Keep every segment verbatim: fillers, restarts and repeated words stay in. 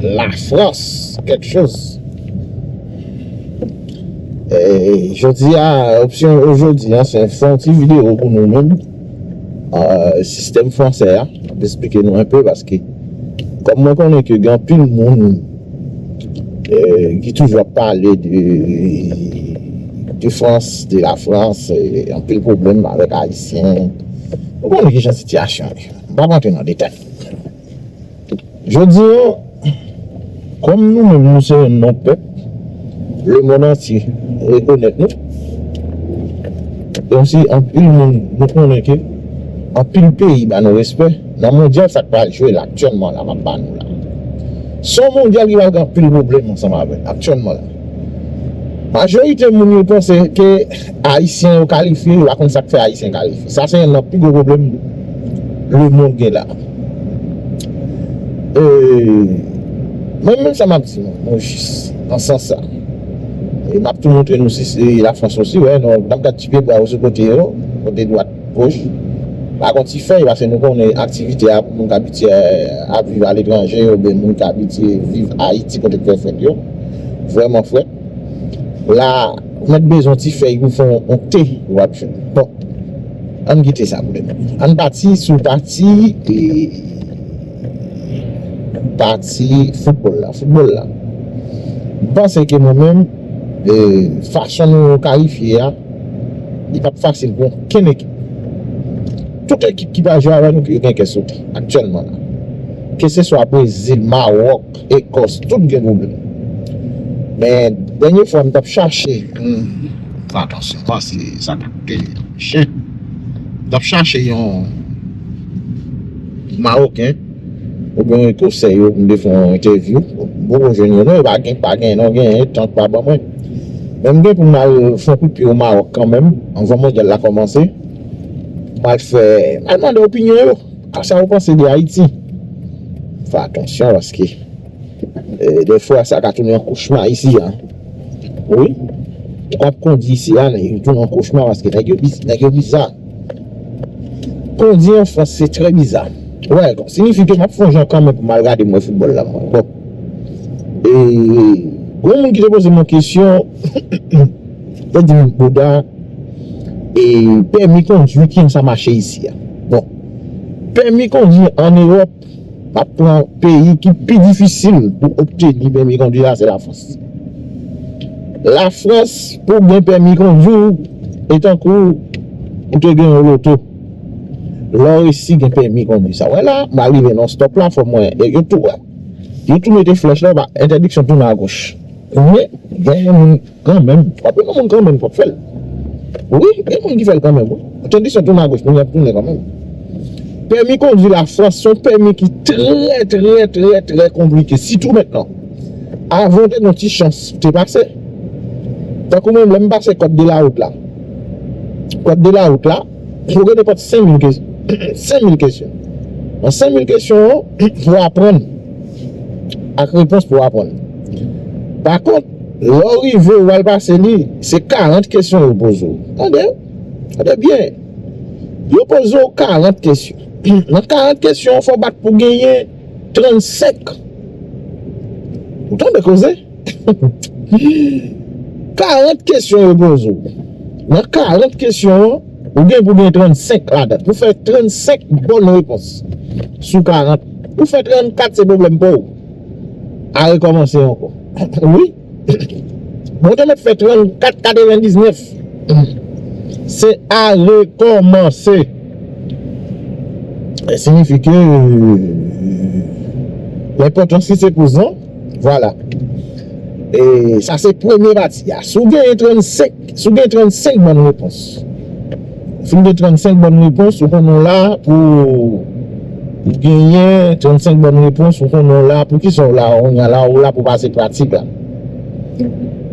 Lafrans, kèk choz. E, jodi a, opsyon jodi a, se fè yon ti videyo pou nou menm. Ah, sistèm fransè a, ap esplike nou enpe, paske kòm mwen konnen ke gen anpil moun, eh, ki toujou ap pale de, de Frans, de Lafrans, eh, anpil pwoblèm avèk Ayisyen. Ou konnen kijan sitiyasyon ye. M p ap antre nan detay. Jodi a, kòm nou menm nou se youn nan pèp, lemonn antye rekonèt nou. E osi anpil moun nou konnen ke anpil peyi ba nou respè nan mondyal sa k pral jwe la aktyèlman la m ap ba nou la. Se yon mondyal ki pral gen anpil pwoblèm ansanm avè l aktyèlman la. Majorite moun yo panse ke Ayisyen yo kalifye, yo pa konn sa k fè Ayisyen kalifye. Sa se youn nan pi gwo pwoblèm lemonn gen la. E, mwen menm sa m ap di nou, mwen jis nan sans sa. E m ap tou montre nou si se Lafrans osi, wè, nou, n ap gad ti pyebwa yo sou kote yo, kote dwat, goch. Pa gen ti fèy, paske nou konnen aktivite a pou moun k abitye ap viv aletranje, oubyen moun k abitye viv Ayiti kote k fè frèt yo. Vrèman frèt. La, ou mèt bezwen ti fèy pou fè yon, yon te, w ap jwenn. Bon, ann kite sa pou demen. Ann pati sou pati, e, pati foutbòl la. Foutbòl la. M panse ke mwen menm, e, fason nou kalifye a, li p ap fasil pou okenn ekip. Tout ekip ki pral jwe avè nou, yo gen kè sote aktyèlman la. Keseswa Brezil, Mawòk, Ekòs, tout gen pwoblèm. Men, dènye fwa, m t ap chache, hmm, fè atansyon, paske sa t ap te chen. M t ap chache yon Mawoken, oubyen yon Ekosè yo, pou m te fè yon entèvyou. M poko jwenn yo, non, yo pa gen, pa gen, non, gen, tank pa ban mwen. Men m gen pou m al fè yon kout pye o Mawòk kanmenm, anvan mondyal la kòmanse. M al fè, m al mande opinyon yo. Sa yo panse de Ayiti. Fè atansyon, paske, e, dèfwa, sa ka tounen yon kochma isi a. Wi. Ou ap kondi isi a, men li tounen yon kochma, paske nèg yo biz-, nèg yo biza. Kondi an Frans, se trè biza. Wè, siyifi ke m ap fè yon jan kanmenm pou m al gade mwen foutbòl la, mwen. Bon. E, gon moun ki te poze m yon kesyon, te di m, Bouda, e, pèmi kondwi, kijan sa mache isi a? Bon, pèmi kondwi ann Ewòp, m ap pran peyi ki pi difisil pou obteni pèmi kondwi la, se Lafrans. Lafrans, pou w gen pèmi kondwi, e tankou ou te gen yon loto. Lè w resi gen pèmi kondwi sa. Wè la, m al rive nan stop la, fò mwen, e yo tou, yo tou mete flèch la, ba entèdiksyon tounen agoch. Men, gen moun kanmenm, w ap gen moun kanmenm k ap fè l. Wi, gen moun ki fè l kanmenm, wi. Entèdiksyon tounen agoch, moun y ap tounen kanmenm. Pèmi kondwi Lafrans se yon pèmi ki trè, trè, trè, trè konplike, sitou mentnan. Avan, w te gen yon ti chans, w te pase. Tankou mwen, lè m pase kòd de lawout la. Kòd de lawout la, ou gen nenpòt senk mil kesyon. Senk mil kesyon. Nan senk mil kesyon an, pou aprann. Ak repons pou aprann. Pa kont, lè w rive, ou al pase li, se karant kesyon yo poze w. Tande? Tande byen. Yo poze w karant kesyon. Nan karant kesyon, fò w bat pou genyen trannsenk. Ou tande koze? Karant kesyon yo poze w. Nan karant kesyon an, ou gen pou gen trannsenk ladan. Pou fè trannsenk bòn repons sou karant. Pou fè trannkat, se pwoblèm pa w. A rekòmanse ankò. Wi. Bon, te mèt fè trannkat katrevendiznèf. Se a rekòmanse. Sa siyifi ke, euh, lenpòtans ki se prezan. Vwala. E sa se premye pati a. Si w genyen trannsenk, si w gen trannsenk bòn repons. Si w gen trannsenk bòn repons, ou konnen w la pou genyen trannsenk bòn repons, ou konnen w la pou kisa w la, ou la, ou la pou pase pratik la.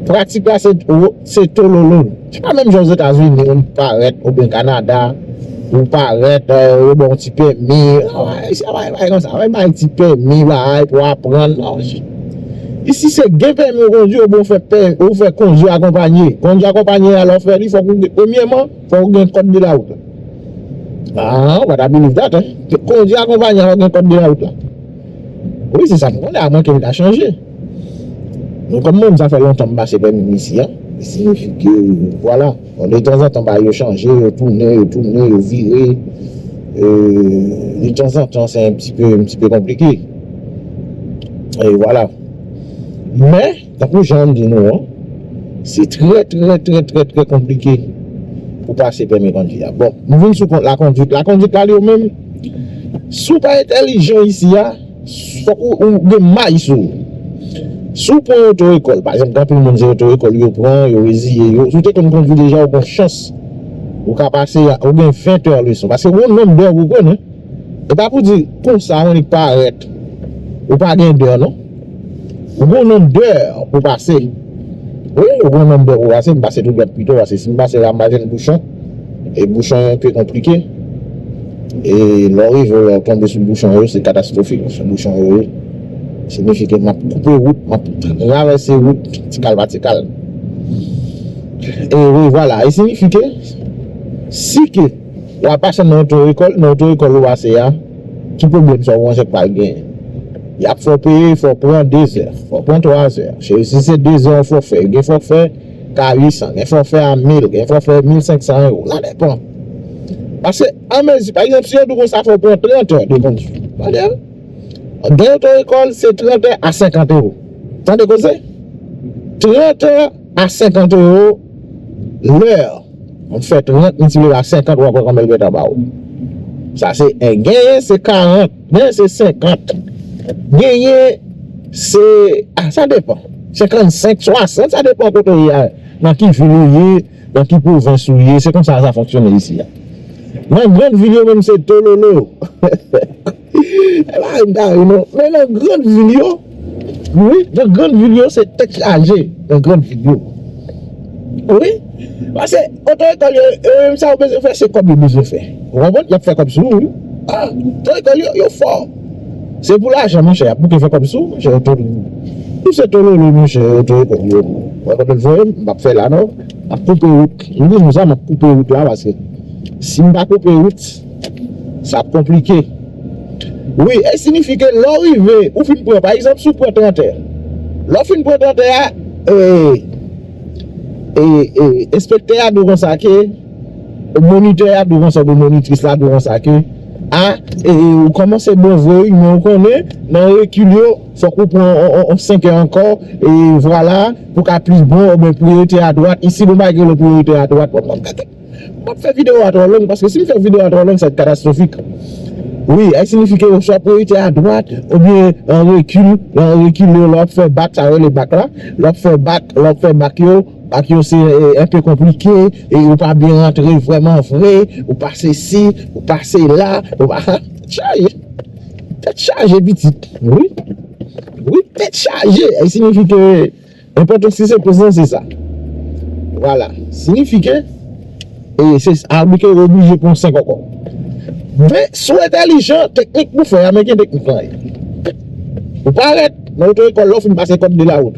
Pratik la se, se tololo. Se pa menm jan Ozetazini, ou parèt, oubyen Kanada, ou parèt, euh, yo ba w ti pèmi. Ah, isi a pa, pa konsa, pa bay ti pèmi, bay pou aprann. Non, isi se gen pèmi ou kondwi, oubyen ou fè pè, ou fè kondwi akonpanye. Kondwi akonpanye a, lè w fè li, fòk ou gen, premyèman, fòk ou gen kòd de lawout la. Ah, what I believe that, hein? Kondwi akonpanye a, fòk gen kòd de lawout la. Wi, se sa m konnen, amwenke l ta chanje. Men kòm mwen menm, sa fè lontan m pase pèmi m isi a, li siyifi ke, vwala, bon, detanzantan, bagay yo chanje, yo tounen, yo tounen, yo vire. Euh, detanzantan, se un petit peu, un petit peu compliqué. E vwala. Men, tankou jan m di nou an, se trè, trè, trè, trè, trè konplike pou pase pèmi kondwi a. Bon, nou vin sou kon-, lakondwit. Lakondwit la, li yo menm, si w pa entèlijan isi a, fòk ou, ou gen may sou ou. Si w pran oto-ekòl, pa egzanp, gen anpil moun se oto-ekòl yo pran, yo reziye yo. Si w te konn kondwi deja, ou gen chans. Ou ka pase, ou gen ven tè leson. Paske ou gen yon nonb dè pou w pran, non. E pa pou di, konsa, ou annik parèt. Ou pa gen dè, non. Ou gen yon nonb dè pou pase. Wi, ou gen yon nonb dè pou pase. M pase tou dwat pito, paske si m pase la, m pa jwenn bouchon. E bouchon yo enpe konplike. E lè w rive, lè w tonbe sou bouchon yo, se katastwofik. Bouchon yo, siyifi ke m ap koupe wout, m ap travèse wout, ti kal pa ti kal. E wi, vwala. E siyifi ke, si ke w ap pase nan oto-ekòl, nan oto-ekòl ou pase a, ki pwoblèm sa w panse k pral genyen? Y ap fè w peye, fò w pran de zè, fò w pran twa zè. Se, si se de zè yon fòfè, gen fòfè ka uit san, gen fòfè a mil, gen fòfè mil senk san ewo. Sa depann. Paske, an mezi, pa egzanp, si yo di w konsa, fò w pran trant è de kondwi. Tande? Gen oto-ekòl, se trant è a senkant ewo. Tande koze? Trant è a senkant ewo lè. Moun fè trant miltipliye pa senkant, w ap wè kòman l gentan ba w. Sa se en. Genyen se karant, genyen se senkant. Genyen se, a, sa depann. Senkannsenk, swasant, sa depann kote w ye a, nan ki vil ou ye, nan ki pwovens ou ye, se konsa sa fonksyone isi a. Nan grann vil yo menm se tololo. E pa yon bagay non. Men nan grann vil yo, wi, nan grann vil yo se tèt chaje nan grann vil yo. Wi. Paske oto-ekòl yo, yo menm sa yo bezwen fè, se kòb yo bezwen fè. Ou konprann? Y ap fè kòb sou ou, wi. A, oto-ekòl yo, yo fò. Se pou lajan, monchè, y ap bouke fè kòb sou ou, monchè, oto-, ou se tololo, monchè, oto-ekòl yo. Ou wè kote l voye m, m p ap fè la non. M ap koupe wout. M di nou sa, m ap koupe wout la, paske si m pa koupe wout, sa ap konplike. Wi, e siyifi ke lè w rive, ou fin pran, pa egzanp, si w pran trant è. Lè w fin pran trant è a, e, e, e, enspektè a di w konsa ke, monitè a di w konsa, oubyen monitris la di w konsa ke, a, e, ou kòmanse bon vre, wi, men ou konnen, nan rekil yo, fòk ou pran on, on, on senk è ankò, e vwala, pou ka plis bon, oubyen priyorite a dwat, isi, bon, malgre le priyorite a dwat, bon, bon, bon. M p ap fè videyo a twò long, paske si m fè videyo a twò long, sa va être catastrophique. Wi, sa siyifi ke oswa priyorite a dwat, oubyen an rekil, lè an rekil yo, lè w ap fè bak, sa yo rele bak la, lè w ap fè bak, lè w ap fè bak yo, bak yo se, e, enpe konplike, e ou pa byen rantre vrèman vre, ou pa sesi, ou pa sela, ou pa, tèt chaje. Tèt chaje, pitit. Wi. Wi, tèt chaje. Sa siyifi ke Enpòtans li se prezan, se sa. Vwala. Siyifi ke, e, se sa, a, wi, ke ou oblije pran senk ankò. Men, si w entèlijan, teknik pou fè a, men gen teknik lan ye. Ou parèt nan oto-ekòl la, ou fin pase kòd de lawout.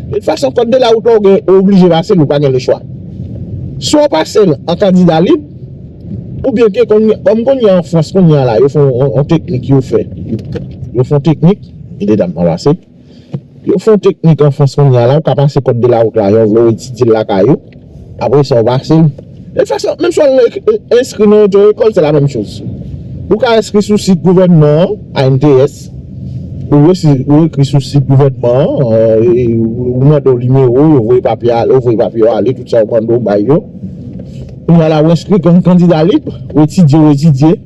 De tout fason, kòd de lawout la, ou gen, ou oblije pase l, ou pa gen lechwa. Swa w pase l an kandida lib, oubyen ke, kòm, kòm kounye a an Frans, kounye a la, yo fè yon, yon teknik yo fè. Yo fè yon teknik, e de dam nan pase. Yo fè yon teknik an Frans kounye a la, ou ka pase kòd de lawout la, jan w vle, ou etidye l lakay ou. Apre sa, ou pase l. De tout fason, menm si w al enskri nan oto-ekòl, se la menm choz. Ou ka enskri sou sit gouvènman an, A N T S. Ou resi-, ou ekri sou sit gouvènman an, e, ou, ou mande yo nimewo, yo voye papye ale, yo voye papye yo ale, tout sa yo mande w, bay yo. Kounye a la, ou enskri kòm kandida lib, ou etidye, ou etidye.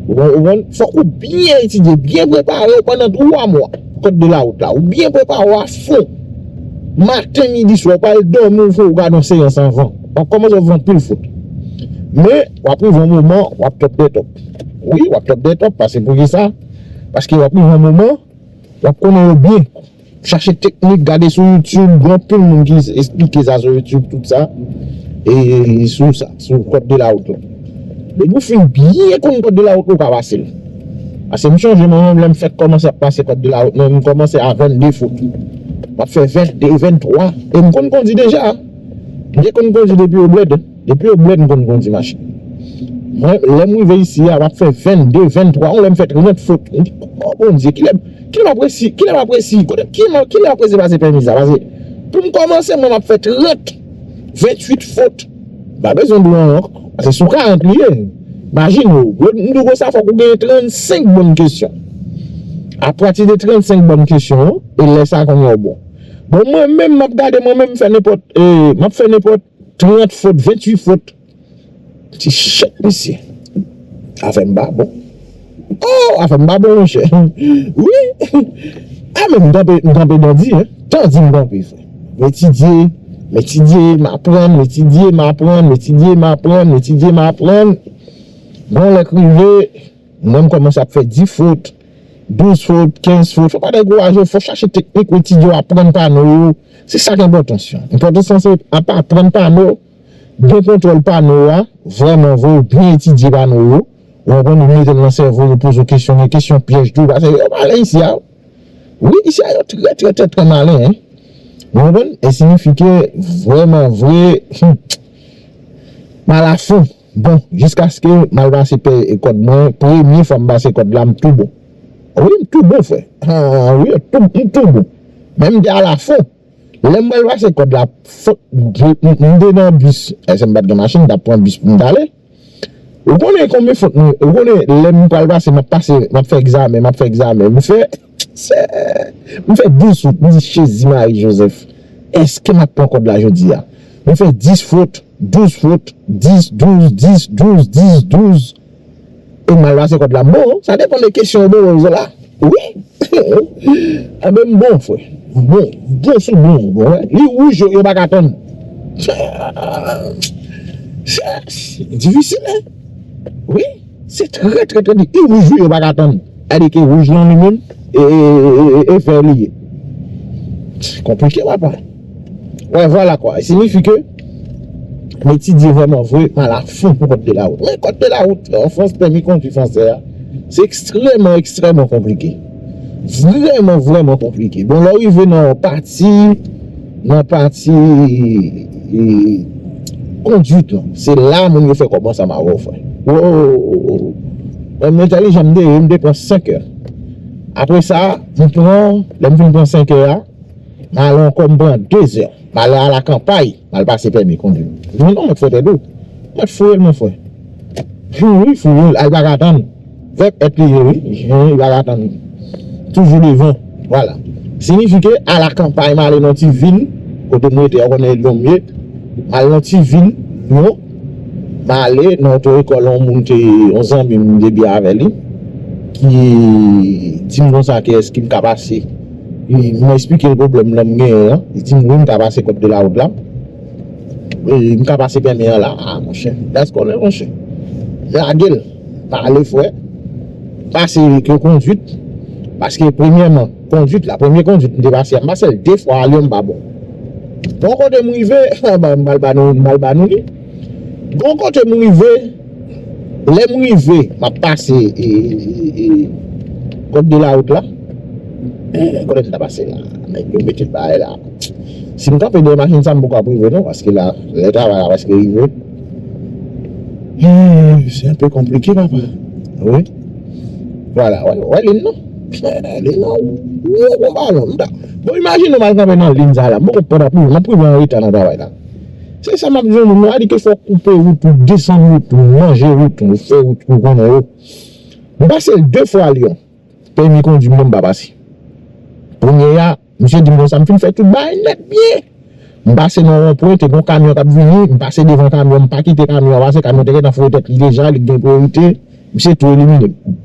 Ou konn, ou konn, fòk ou byen etidye, byen prepare w pandan twa mwa pou kòd de lawout la. Ou byen prepare w a fon. Maten, midi, swa, ou pa al dòmi, ou fè, ou gade yon seyans anvan. W ap kòmanse, w ap fè anpil fot. Men, w ap rive yon moman, w ap top de top. Wi, w ap top de top, paske poukisa? Paske w ap rive yon moman, w ap konnen yo byen. Chache teknik, gade sou YouTube, gen anpil moun ki esplike sa sou YouTube, tout sa. E sou sa, sou kòd de lawout la. Depi w fin byen konn kòd de lawout la, ou ka pase l. Paske m chonje mwen menm, lè m fèk kòmanse ap pase kòd de lawout, mwen, m kòmanse a vennde fot. M ap fè vennde, venntwa. E m konn kondi deja. M te konn kondi depi Oblèd. Depi Oblèd, m konn kondi machin. Mwen, lè m rive isi a, m ap fè vennde, venntwa, yon lè m fè trant fot. M di, "O Bondye, kilè, kilè m ap resi, kilè m ap resi, kote, ki m, kilè m ap resi pase pèmi sa?" Pase, pou m kòmanse, mwen, m ap fè trant, venntuit fot. M pa bezwen di w ankò, pase sou karant li ye. Imajine w, gwo, m di w konsa, fòk ou genyen trannsenk bòn kesyon. Apati de trannsenk bòn kesyon, e lè sa a kounye a w bon. Bon, mwen menm, m ap gade, mwen menm, m fè nenpòt, e, m ap fè nenpòt trant fot, venntuit fot. Ti chèt, mesye. Afè m pa bon. Oh, afè m pa bon, monchè. Wi. A, men m kanpe, m kanpe dan di, hein. Tan di m kanpe, frè. M etidye, m etidye, m aprann, m etidye, m aprann, m etidye, m aprann, m etidye, m aprann. Bon, lè k rive, mwen, m kòmanse ap fè dis fot, douz fot, kenz fot. Fò pa dekouraje, fò chache teknik, w etidye, w aprann pa nou yo. Se sa k enpòtans yo. Enpòtans lan se ap aprann pa nou, gen kontwòl pano a, vrèman vre, ou byen etidye pano yo, ou konprann, ou mete l nan sèvo, yo poze w kesyon, gen kesyon pyèj tou, pase yo malen isi a. Wi, isi a yo trè, trè, trè, trè malen, hein. Ou konprann? E siyifi ke vrèman vre, hmm, m al afon. Bon, jiskaske m al pase pè kòd mwen, premye fwa m pase kòd la, m tou bon. Wi, m tou bon, frè. Ah, wi, m tou, m tou bon. Men m te al afon. Lè m pral pase kòd la, fo-, m, m, m te nan bis. Èske m pa t gen machin, m t ap pran bis pou m t ale. Ou konnen konbyen fot mwen, ou konnen lè m pral pase, m ap pase, m ap fè egzamen, m ap fè egzamen. M fè, se, m fè douz fot, m di, "Jezi Mari Jozèf, èske m ap pran kòd la jodi a?" M fè dis fot, douz fot, dis, douz, dis, douz, dis, douz. E m al pase kòd la. Bon, sa depann de kesyon yo poze w la. Wi. Enben, m bon, frè. M bon. M bon sou bon. Bon, wè. Li wouj yo, yo pa ka tann. Se, se, se difisil, hein? Wi. Se trè, trè, trè di. Li wouj yo, yo pa ka tann. Gade ke wouj lan li menm, e, e, e, e, e vè li ye. Se konplike, papa. Wè, vwala kwa. Siyifi ke m etidye vrèman vre, m al afon pou kòd de la wout. Men kòd de la wout, an Frans, pèmi kondwi fransè a, se ekstrèmman, ekstrèmman konplike. Vrèman, vrèman konplike. Bon, lè w rive nan yon pati, nan pati, e, kondwit lan, se la moun yo fè kòb ansanm avè w, frè. Wo! Mwen, m entèlijan, m te, m te pran senk è. Apre sa, m pran, lè m fin pran senk è a, m ale ankò, m pran de zè. M ale alakanpay, m al pase pèmi kondwi. Non, non, mèt fouye tèt ou. Mèt fouye l, mon frè. Wi, wi, fouye l, al pa ka tann. Vèb èt li ye, wi. Wi, pa ka tann. Toujou devan. Vwala. Siyifi ke alakanpay, m ale nan ti vil, kote m rete a, ou konnen Lyon m ye. M al nan ti vil, Lyon. M ale nan oto ekòl, yon moun te, yon zanmi m te byen avè li, ki di m konsa ke èske m ka pase. Li, m eksplike l pwoblèm lan m genyen an. Li di m wi, m ka pase kòd de la wout la. E, m ka pase pèmi an la. A, monchè. That's correct, monchè. Lage l. Pale, frè. Pase ke kondwit. Paske, premyèman, kondwit la, premye kondwit m te pase a, m pase l de fwa a Lyon, m pa bon. Bon, kote m rive, m pral ba nou, m pral ba nou li. Bon, kote m rive, lè m rive, m ap pase, e, e, e, kòd de la wout la. E, kote m ta pase la? Nèg yo mete bagay la. Si m kanpe dèyè machin sa, m poko ap rive non, paske la, lè travay la prèske rive. Eh, se enpe konplike, papa. Wi. Vwala, wè, wè liy nan. Eh, liy nan, wo konpa non. M ta, bon, imajine w m al kanpe nan liy sa la. M poko pran ap rive, m ap rive an reta nan travay la. Se sa m ap di yon moun, nou a di ke fò w koupe wout ou, desann wout ou, manje wout ou, fè wout ou konnen yo. M pase l de fwa Lyon. Pèmi kondwi m nan m pa pase. Premye a, misye di m konsa, m fin fè tout bagay nèt byen. M pase nan wonpwen, te gon kamyon k ap vini, m pase devan kamyon, m pa kite kamyon an pase, kamyon te gentan foure tèt li deja, li t gen priyorite, misye tou elimine m.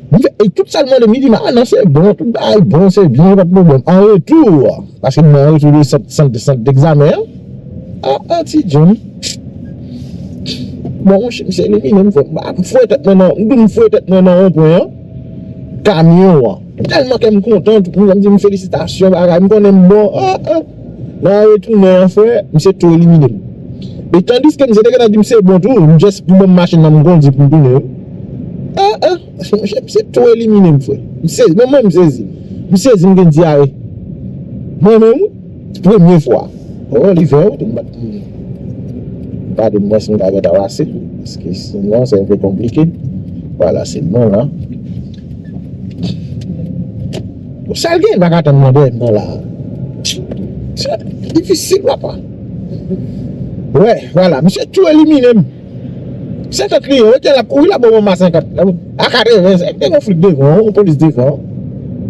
M fè, e tout sa l mande m, li di m, a non, se bon, tout bagay bon, se byen, pa t pwoblèm. An retou, paske m nan retou de sant, sant, sant degzamen an, a, a, ti John. Bon, monchè, misye elimine m, frè. M foure tèt mwen nan, m di m foure tèt mwen nan wonpwen an, kamyon an. Tèlman kè m kontan, tout moun ap di m felisitasyon, bagay, m konnen m bon, a, a. Nan retounen an, frè, misye tou elimine m. E tandiske misye te gentan di m se bon tou, m just pou ban m machin nan m kondi pou m tounen wi. A, a, monchè, misye tou elimine m, frè. M sezi, mwen menm m sezi. M sezi, m gen dyare. Mwen menm, wi. Premye fwa. O, li vè, wi, m bat. Gade m wè si m ka fè tabase. Paske sinon, se enpe konplike. Vwala, se non la. Bon, sa l gen, m pa ka tann mwen dèyè m nan la. Se difisil, papa. Wè, vwala, misye tou elimine m. Senkant li ye, wè, l ap kouri la, bon, bon, m a senkant. A katreven, se te gon flit devan, yon polis devan.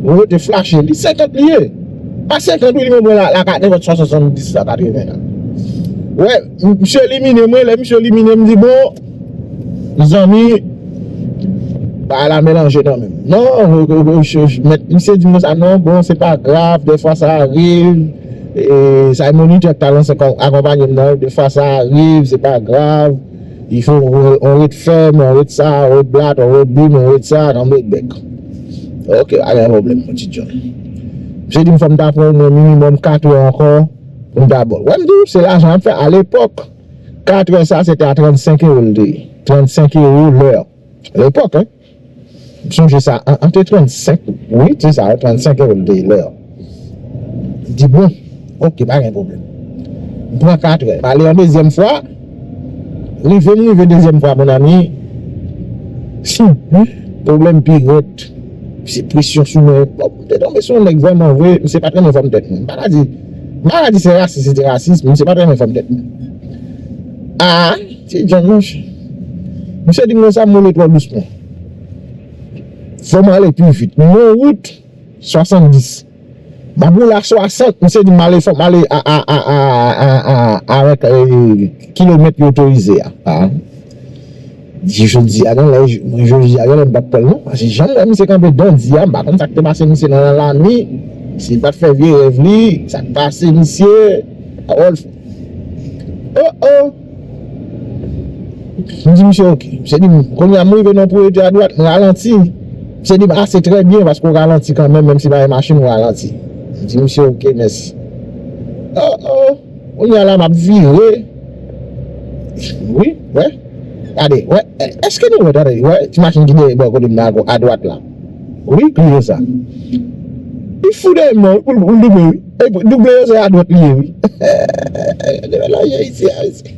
Ou rete flache, li senkant li ye. Pa senkant, wi, li menm, la, la, katreven, swasanndis, la, katreven, la. Wè, m-, misye elimine mwen, lè misye elimine m, di, bon, zanmi, bagay la melanje nan men m. Non, o, o, o, ch-, ch-, mèt, misye di m konsa, non, bon, se pa grav, dèfwa sa rive, e, sa e monitè k ta lanse kon-, akonpanye m nan, dèfwa sa rive, se pa grav, il faut on, on ret fèm, on ret sa, on ret blat, on ret bim, on ret sa, on ret bèk. Ok, pa gen pwoblèm, mon ti John. Misye di m fò m ta pran omwen minimòm kat è ankò pou m ta ba w. Wè m di w, se lajan ap fè. Alepòk, kat è sa, se te a trannsenk ewo l te ye. Trannsenk ewo lè. Alepòk, hein. M sonje sa, an, an te trannsenk, wi, se sa, trannsenk ewo l te ye lè. M di, bon, ok, pa gen pwoblèm. M pran kat è. M ale yon dezyèm fwa. Rive m rive dezyèm fwa, mon ami. Pwoblèm pi rèd. Se presyon sou mwen. Bon, m te tonbe sou yon nèg vrèman vre, misye pa t renmen fòm tèt mwen. M pa ka di, m pa ka di se rasis, se te rasis, men misye pa t renmen fòm tèt mwen. Ah, se John, monchè. Misye di m konsa, m woule twò dousman. Fò m ale pi vit. M nan wout swasanndis. M ap woule a swasant, misye di m ale, fò m ale a, a, a, a, a, a, avèk, eh, kilomèt yo otorize a. Ah. Di jodi a, gen lè, mwen jodi a, gen lè m p ap pran l non. Paske jan m wè misye kanpe dandi a, m pa konn sa k te pase misye nan lalami. Si l pa t fè vye rèv li, sa k pase misye. Oh, oh. M di misye, ok. Misye di m, kounye a m rive nan pwodui a dwat, m ralanti. Misye di m, ah, se trè byen, paske w ralanti kanmenm, menm si pa gen machin, w ralanti. M di misye, ok, mèsi. Oh, oh. Kounye a la, m ap vire. Wi, wè. Gade, wè. Èske nou wè, tande, wè, ti machin ki dèyè bò kote m nan a dwat la? Wi, kliyan sa. Li fou dèyè m nan, wi, pou l, pou l double, wi. E, double yo se adwat li ye, wi. Gade la, isi a, isi.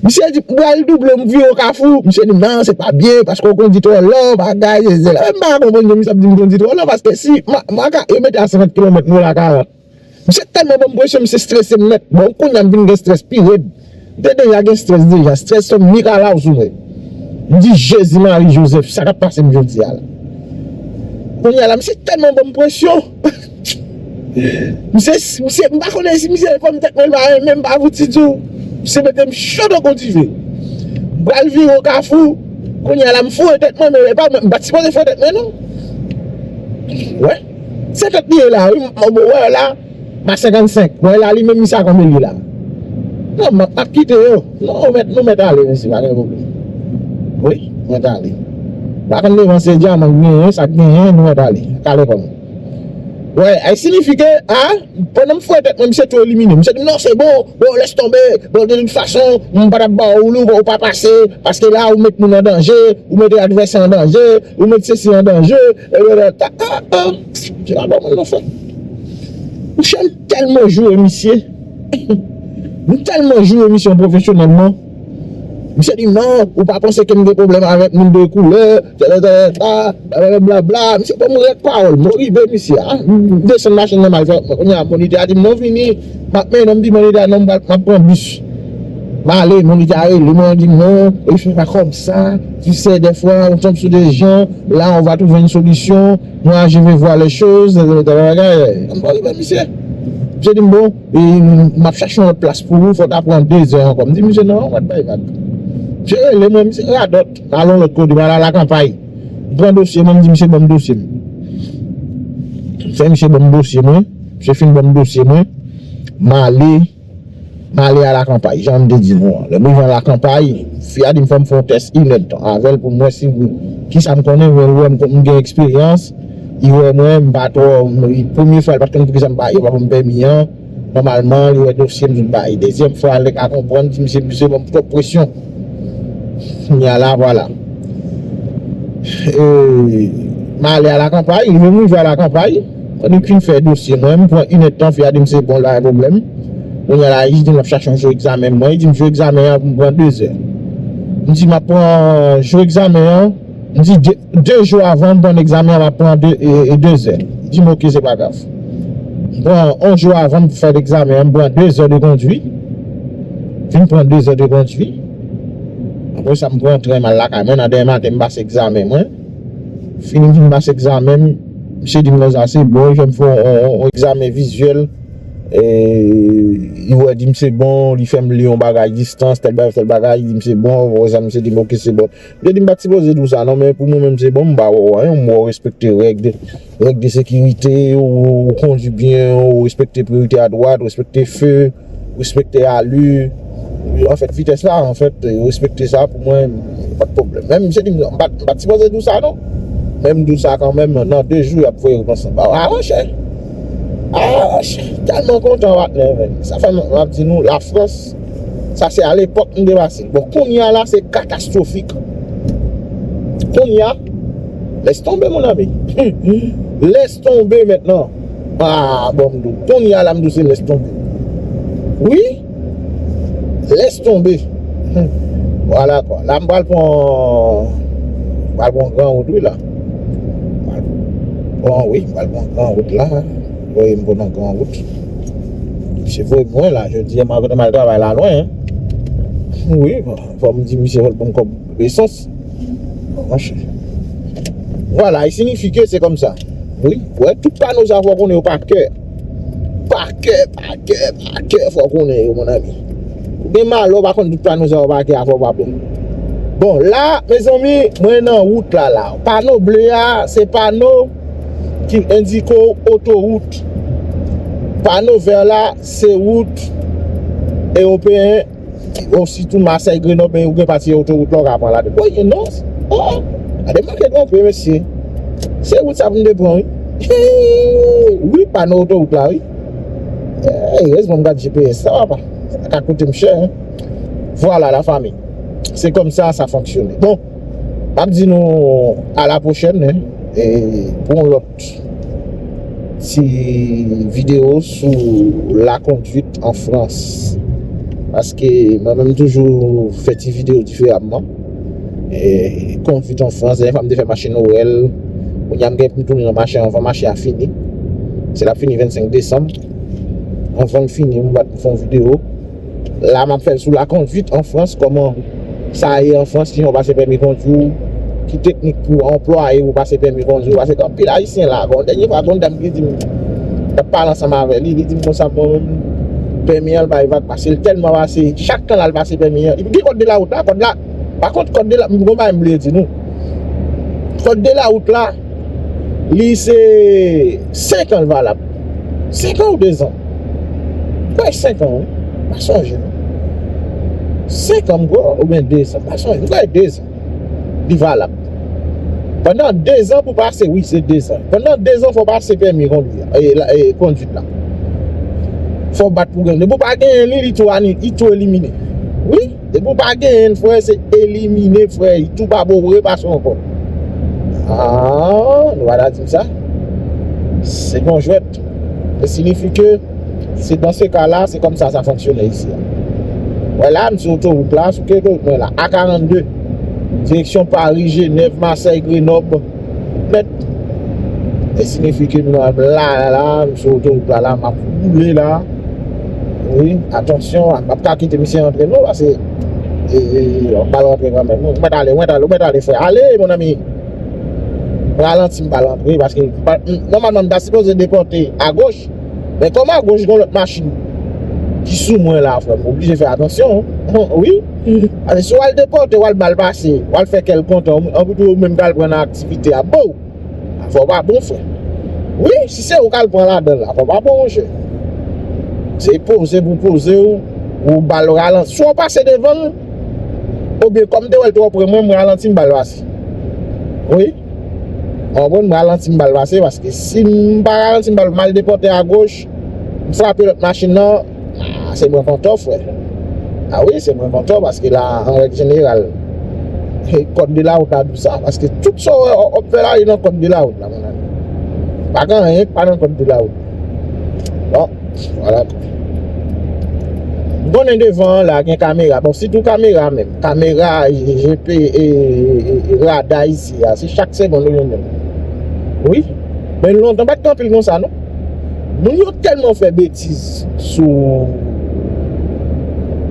Misye di, m pral double, m vire o kafou. Misye di, non, se pa byen, paske w kondi twò lan, bagay, se, se la. M pa konprann jan misye ap di m kondi twò lan, paske si, ma, ma ka, yo mete a senkant kilomèt, m woule a karant. Misye tèlman ban m presyon, misye strese m nèt. Bon, kounye a m vin gen strès pi rèd. M te deja gen strès deja. Strès se yon mikalaw sou mwen. M di, Jezi Mari Jozèf, sa k ap pase m jodi a la? Kounye a la, misye tèlman ban m presyon. Misye, misye, m pa konnen si misye fòm tèt mwen, l pa renmen m, m pa fouti di w. Misye mete m cho tankou dife. M pral vire yon kafou. Kounye a la, m foure tèt mwen, men e pa, m pa t sipoze foure tèt mwen, non. Wè. Senkant li ye la, wi, m, m, wè la. M a senkannsenk. Wè la, li menm, misye a konbyen li la? Non, m ap, m ap kite yo. Non, nou mèt, nou mèt ale, mesye, pa gen pwoblèm. Wi, nou mèt ale. Pa konn devan se dyaman k genyen, sa k genyen, nou mèt ale. Kale kò nou. Wè, ay sinifike, a, pandan m foure tèt mwen, misye tou elimine. Misye di, non, se bon, bon, lès tonbe, bon, de tout fason, m pa t ap ba w li, ou pa pase, paske la, ou met moun an danje, ou mete advèsè an danje, ou met sesi an danje, e, e, e, ta, a, a, misye pa bon moun non, frè. Monchè, m tèlman joure misye. M tèlman joure misye pwofesyonèlman. Misye di, non, ou pa panse ke m gen pwoblèm avèk moun de koulè, tè, tè, tè, tè, blablabla. Misye ban m rèk pawòl. M rive, misye, a, m desann machin nan, m al fè, kounye a, monitè a di m, non, vini. M ap mennen, m di monitè a, non, m pral, m ap pran bis. M ale, monitè a rele mwen, di m, non, e fè pa kòmsa. Tu sais, des fois, on tombe sur des gens, là, on va trouver une solution. Moi, je vais voir les choses, bagay. M pa rive, misye. Misye di m, bon, e, m ap chache yon lòt plas pou ou, fò w ta pran de zè ankò. M di misye, non, mwen bay vag. Misye rele mwen, misye radòt. M al yon lòt kote, m al alakanpay. M pran dosye mwen, m di misye ban m dosye m. Fè misye ban m dosye mwen. Misye fin ban m dosye mwen. M ale, m ale alakanpay, jan m te di nou an. Lè m rive alakanpay, fi a di m fò m fè yon tès inèdtan avè l pou m wè si, kisa m konnen, men l wè m, m gen eksperyans. Li wè mwen, m pa twò, m, premye fwa, li pa t konn poukisa m pa, yo pa ban m pèmi an. Nòmalman, li wè dosye m, tout bagay. Dezyèm fwa, li ka konprann, di misye, misye ban m twòp presyon. Kounye a la, vwala. E, m ale alakanpay, rive m rive alakanpay. Pandan m fin fè dosye mwen, m pran inèdtan, fi a di m se bon, la, pwoblèm. Kounye a la, li di m l ap chache yon jou egzamen. Mwen, li di m jou egzamen an pou m pran de zè. M di m ap pran jou egzamen an. M di de, de jou avan m pran egzamen an, m ap pran de, e, e de zè. Li di m oke, se pa grav. M pran yon jou avan m fè egzamen an, m pran de zè de kondwi. Fin pran de zè de kondwi. Apre sa, m pran tren m al lakay mwen. Nan demen maten, m pase egzamen mwen. Fini m fin pase egzamen m, misye di m konsa se bon, li fè m fè yon, yon, yon egzamen vizyèl. E, li wè, di m se bon, li fè m li yon bagay distans, tèl bagay, tèl bagay, li di m se bon, apre sa, misye di m oke, se bon. Misye di m pa t sipoze di w sa non, men pou mwen menm se bon, m pa wè w anyen, m wè w respekte règ de, règ de sekirite, ou, ou kondui byen, ou respekte priyorite a dwat, ou respekte fe, respekte ali. Anfèt, vitès la, anfèt, respekte sa pou mwen, pa t pwoblèm. Men misye di m, m pa t, m pa t sipoze di w sa non. Men m di w sa kanmenm, nan de jou, y ap voye repons lan ba w. A, monchè. A, monchè. Tèlman kontan, patnè, men. Sa fè m, m ap di nou, Lafrans, sa se alepòk m te pase. Bon, kounye a la, se katastwofik. Kounye a, laisse tomber, mon ami. Laisse tomber maintenant. Ah, bon, m di w. Kounye a la, m di w se laisse tomber. Wi. Laisse tomber. Vwala kwa. La, m pral pran, m pral pran gran wout, wi, la. Bon, wi, m pral pran gran wout, la. Voye m pran gran wout. Misye voye m lwen, la. Jodi a, m al travay la lwen, en. Wi, bon, fò m di misye fò l ban m kòb esans. Monchè. Vwala, e siyifi ke se kòmsa. Wi, wè, tout pano sa fò konnen yo pa kè. Pa kè, pa kè, pa kè, fò konnen yo, mon ami. Ou gen malè, ou pa konn tout pano sa yo pa kè, a fò pa bon. Bon, la, mezanmi, mwen nan wout la, la. Pano ble a, se pano ki endike w otowout. Pano vè la, se wout ewopeyen. Ou sitou Masèy, Grenòb, men ou gen pati otowout la ou ka pran ladan. Bon, non. Oh, gade m manke twonpe, mesye. Se wout sa pou m te pran, wi. Wi, pano otowout la, wi. Ey, erezman m gad G P S la, papa. Sa ka koute m chè, en. Vwala, lafanmi. Se kòmsa sa fonksyone. Bon, m ap di nou a la pwochèn, en. E pou yon lòt ti videyo sou la conduite en France. Paske mwen menm toujou fè ti videyo diferaman. E, conduite en France, dènye fwa m te fè mache Nwèl. Kounye a m gen pou m tounen nan mache anvan mache a fini. Se l ap fini vennsenk desanm. Anvan l fini, m bat fè yon videyo. La, m ap fè l sou la conduite en France, kòman sa ye an Frans, kijan w pase pèmi kondui w, ki teknik pou w anplwaye pou w pase pèmi kondui w, paske anpil Ayisyen la, bon, dènye fwa, gon dam ki di m, m t ap pale ansanm avè li, li di m konsa, bon, pèmi an, l bay vag, paske l tèlman pase, chak tan l al pase pèmi an, epi gen kòd de la wout la, kòd la, pa kont kòd de la, m gon bagay m bliye di nou, kòd de la wout la, li se senk an l valab. Senk an ou dezan? M kwè senk an, wi. M pa sonje, non. Senk an, m kwè, oubyen dezan. M pa sonje. M kwè dezan. Li valab. Pandan dezan pou pase, wi, se dezan. Pandan dezan, fò w pase pèmi kondwi a, e, la, e, kondwit la. Fò w bat pou genyen. Depi w pa genyen li, li tou ani-, li tou elimine. Wi. Depi w pa genyen l, frè, se elimine, frè. Li tou pa bon pou repase ankò. Ah, nou pa ta di m sa. Se yon jwèt. Se siyifi ke se dans ce cas-là, se kòmsa sa fonksyone isi a. Wè la, m sou otowout la, sou ki otowout mwen la? A karannde. Direksyon Pari, Jenèv, Masèy, Grenòb. Mèt. E siyifi ke m la, la, la, m sou otowout la, la, m ap woule la. Wi, atansyon, m ap ka kite misye antre non, paske, e, e, e, m pral rantre kanmenm. Ou mèt ale, ou mèt ale, ou mèt ale, frè. Ale, mon ami. Ralanti, m pral rantre, paske m pa, m, nòmalman, m ta sipoze depòte agoch, men kòm agoch, gen lòt machin ki sou mwen la, frè, m oblije fè atansyon, wi. Paske si w al depòte, w al mal pase, w al fè kè l kontan, anpito ou menm k al pran nan aktivite a, bow! Afè w pa bon, frè. Wi, si se ou k al pran ladan l, afè w pa bon, monchè. Se poze pou poze w, ou ba l ralanti. Swa w pase devan l, oubyen kòm m te wè l twò pre mwen, m ralanti, m ba l pase. Wi. Ou konprann, m ralanti, m ba l pase, paske si m pa ralanti, m ba l mal depòte agoch, m frape lòt machin nan, Ah, se mwen kontò, frè. Ah wi, se mwen kontò, paske la, an règ jeneral, kòd de la wout la di w sa, paske tout sa w wè w ap fè la, li nan kòd de la wout la, mon ami. Pa gen anyen ki pa nan kòd de la wout. Bon, vwala. M konnen devan an la gen kamera. Bon, sitou kamera menm. Kamera, G P, e, e, e, rada isi a. Se chak segonn ou jwenn youn. Wi. Men lontan pa t gen anpil konsa, non. Moun yo tèlman fè betiz sou,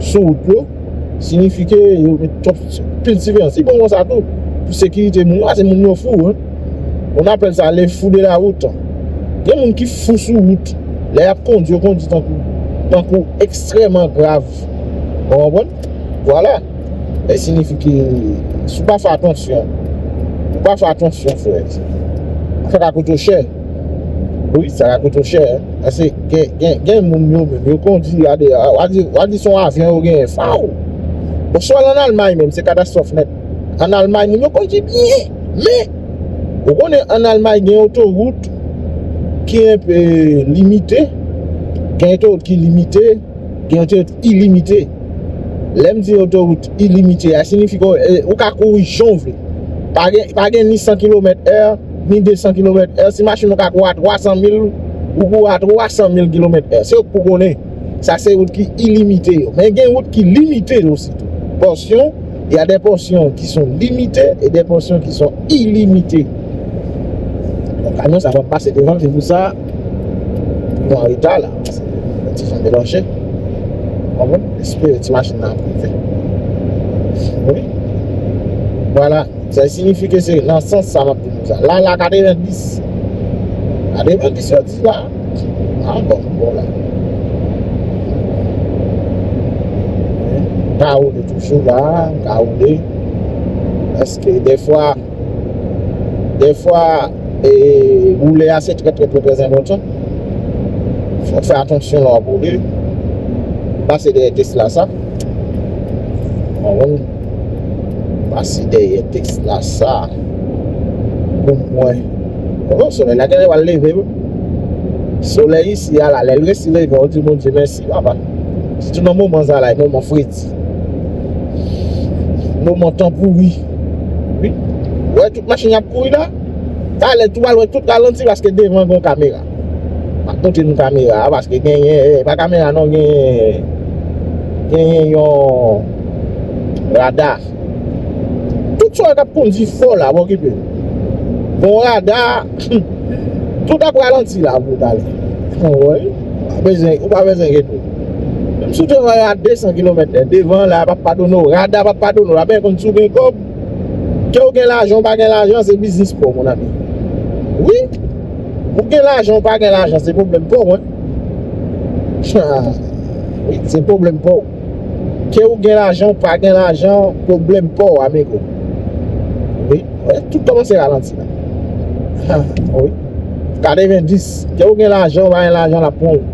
sou wout yo, siyifi ke yo met twòp pil siveyans. Li bon konsa tou. Pou sekirite moun yo, paske moun yo fou, hein. On appelle ça les fous de la route. Gen moun ki fou sou wout. Lè y ap kondui, yo kondui tankou, tankou ekstrèmman grav. Ou konprann? Vwala. Sa siyifi ke si w pa fè atansyon, ou pa fè atansyon, frè, sa ka koute w chè. Wi, sa ka koute w chè. Paske gen, gen, gen moun yo menm, yo kondui, gade, w a di, w a di se yon avyon yo genyen, faw. Bon, si w al ann Almay menm, se katastwòf nèt. Ann Almay, moun yo kondui byen. Men, ou konnen ann Almay gen otowout ki enpe limite, gen otowout ki limite, gen otowout ilimite. Lè m di otowout ilimite, a siyifi ke, eh, ou ka kouri jan w vle. Pa gen, pa gen ni san kilomèt è, ni de san kilomèt è. Si machin ou ka kouri a twa san mil, ou kouri a twa san mil kilomèt è. Se ou k pou konnen. Sa se wout ki ilimite yo. Men gen wout ki limite yo osi tou. Pòsyon, il y a des portions qui sont limitées et des portions qui sont illimitées. Bon, kamyon sa pa pase devan, se pou sa nou an reta la. Paske ti jan melanje. Konprann? Espere ti machin nan ap rive. Wi. Vwala. Sa siyifi ke se nan sans sa m ap di nou sa. La, la, katrevenndis. Katrevenndis yo di la. Ah, bon, bon la. M ka woule toujou la, m ka woule. Paske defwa, defwa, e, woule a se trè, trè, trè, trè enpòtan. Fò w fè atansyon lè w ap woule. Pase dèyè Tesla sa. Bon, pase dèyè Tesla sa. Pou mwen. Oh, solèy la genlè pral leve, wi. Solèy isi a la, lè l resi leve, ou di Bondye mèsi, papa. Sitou nan moman sa la, moman fredi. Moman tan pouri. Wi. Ou wè tout machin y ap kouri la? Talè tou pral wè tout ralanti paske devan gen yon kamera. M ap montre nou kamera a paske genyen, eh, pa kamera non, genyen, genyen yon rada. Tout sa w wè k ap kondui fò la, pa okipe l. Bon, rada, tout ap ralanti la pou w talè. Anwèy, ou pa bezwen, ou pa bezwen rete. Menm si w te voye a de san kilomèt lè, devan la, p ap padone w, rada p ap padone w, la, men konn si w gen kòb, ke w gen lajan, ou pa gen lajan, se biznis pa w, mon ami. Wi, ou gen lajan, ou pa gen lajan, se pwoblèm pa w, hein. Wi, se pwoblèm pa w. Ke ou gen lajan, ou pa gen lajan, pwoblèm pa w, amigo. Wi, wi, tout kòmanse ralanti la. Ha, wi. Katrevenndis. Ke ou gen lajan, ou pa gen lajan, l ap pran w.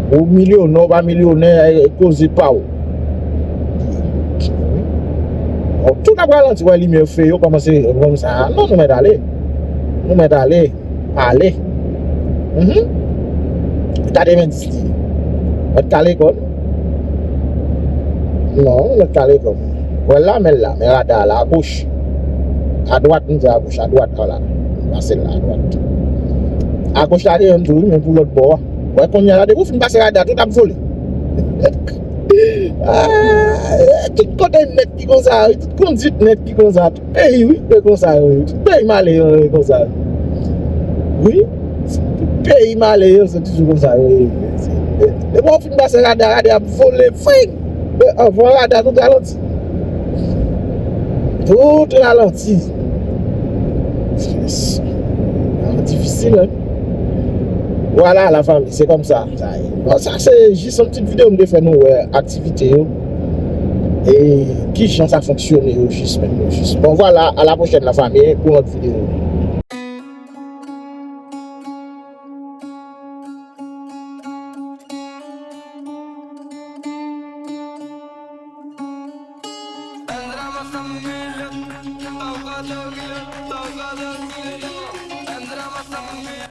Ou milyonè, ou pa milyonè, e, e koze pa w. Bon, tout ap ralanti, wè limyè feu yo kòmanse konsa. Non, nou mèt ale. Nou mèt ale. Ale. Mhm. Katrevenndis li ye. Mèt kale kò l. Non, mèt kale kò l. Wè l la, men l la, men rada a la, agoch. Adwat, m di agoch, adwat, vwala. Pase l la, adwat. Agoch la, te menm tou, wi, men pou lòt bò a. Wè, kounye a la, depi w fin pase rada, tout ap vole. Ah, eh, tout kote nèt ki konsa, wi, tout konduit nèt ki konsa. Peyi, wi, se konsa yo ye. Tout peyi male yo ye konsa. Wi. Tout peyi male yo se toujou konsa yo ye. Depi w fin pase rada, rada ap vole, fring. Anvan rada, tout ralanti. Tout ralanti. Difisil, hein? Vwala, lafanmi, se kòmsa. Sa ye. Bon, sa se jis yon ti videyo m te fè nou wè aktivite yo. E kijan sa fonksyone yo jis menm yo jis. Bon, vwala, a la pwochèn, lafanmi, pou lòt videyo.